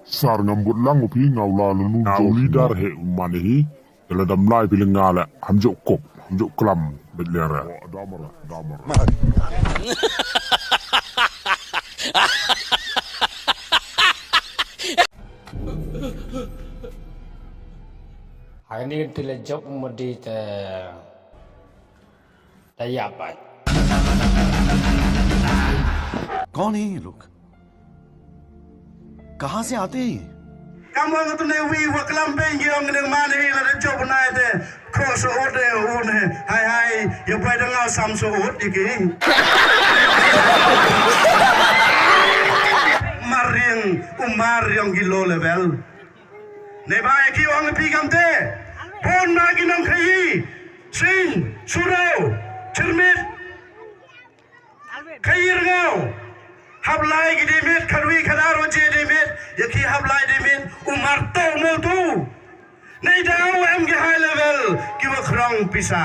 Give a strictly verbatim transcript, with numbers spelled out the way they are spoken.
Sar ngam bud lang u phi nga u la la nu. Nga u leader he u man hi. Yala dam lai phi le nga le. Ham jok kop, ham jok klam, bet le re. Ani ti le jop mo di te. Tayap ai. कौन है ये लोग? कहाँ से आते हैं ये? Kam ong tu ne wi wa klam beng ki ong ne man hi la de jop nai de. Kro so ot de un he. Hai hai. Yo bai da ngau sam so ot di ki. Mariang, u mariang ki low level. Ne ba ki ong phi kam te. Pon ma ki nong khayi. Sing, Surau, Chirmit. Khayi Rngau. Hap lai ki de mit, kharwi khadar waje de mit. Ya ki hap lai de mit. U mar to mo tu. Nei da u em ki high level. Ki wa khrong pisa.